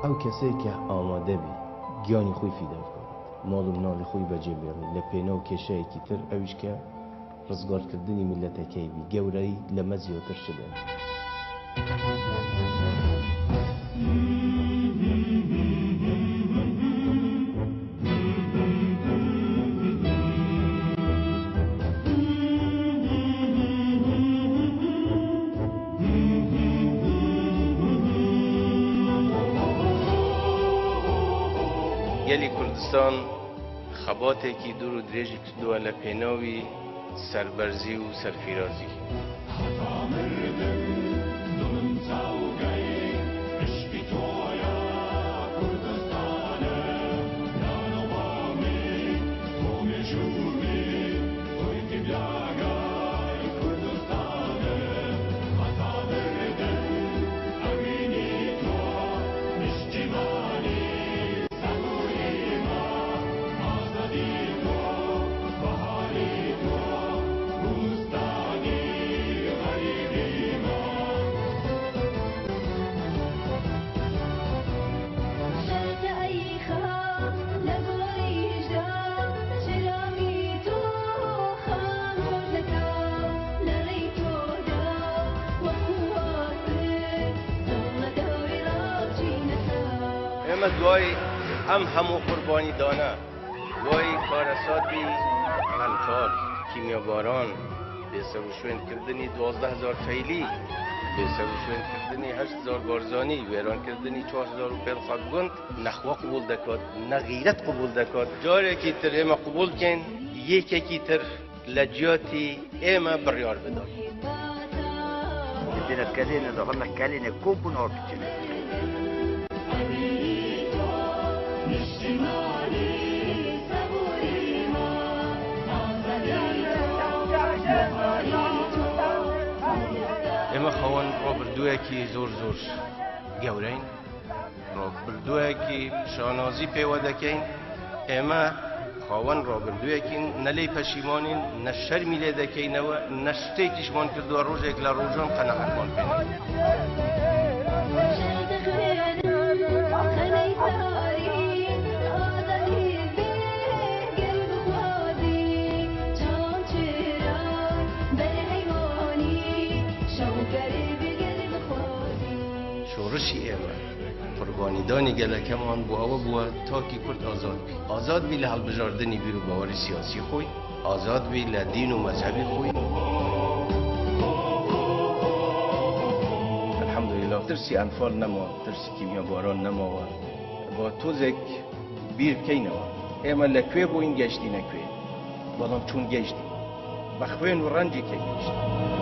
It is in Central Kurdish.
ئەو کەسەی کە ئامادە بی گیانی خۆی فیدا بکات، ماڵ و مناڵی خۆی بەجێ بێڵی لە پێناو کێشەیەکی تر ئەویش کە ڕزگارکردنی میللەتەکەی بی، گەورەیی لەمە زیاتر چ دەوێ؟ گەلی کوردستان خەباتێکی دوور و درێژی کردووە لە پێناوی سەربەرزی و سەرفیرازی. ئێمە دوای ئەم هەموو قوربانی دانە، دوای کارەساتی ئەنفال، کیمیاباران، بێسەروشوێنکردنی 12 هەزار فەیلی، بێسەروشوێنکردنی 8000 بارزانی، وێرانکردنی 4500 گوند، نە خوا قبوڵ دەکات، نە غیرەت قبوڵ دەکات. جارێکی تر ئێمە قبوڵ بکەین یەکێکی تر لە جیاتی ئێمە بڕیار بدات. ئێمە خاوەن ڕابردوویەکی زۆر زۆر گەورەین، ڕابردوویەکی شانازی پێوە دەکەین. ئێمە خاوەن ڕابردوویەکین، نە لێی پەشیمانین، نە شەرمی لێ دەکەینەوە، نە شتێکیشمان کردووە ڕۆژێک لە ڕۆژان قەناعەتمان پێ نەبێت. شۆڕشی ئێمە، قوربانیدانی گەلەکەمان بۆ ئەوە بووە تاکی کورد ئازاد بی، ئازاد بی لە هەڵبژاردنی بیر و باوەری سیاسی خۆی، ئازاد بی لە دین و مەزهەبی خۆی. الحمدللە ترسی ئەنفال نەما، ترسی کیمیاباران نەماوە. با تۆزێک بیر بکەینەوە ئێمە لە کوێ بووین گەشتینە کوێ، بەڵام چۆن گەیشتین، بە خوێن و ڕەنجی کە گەیشتین.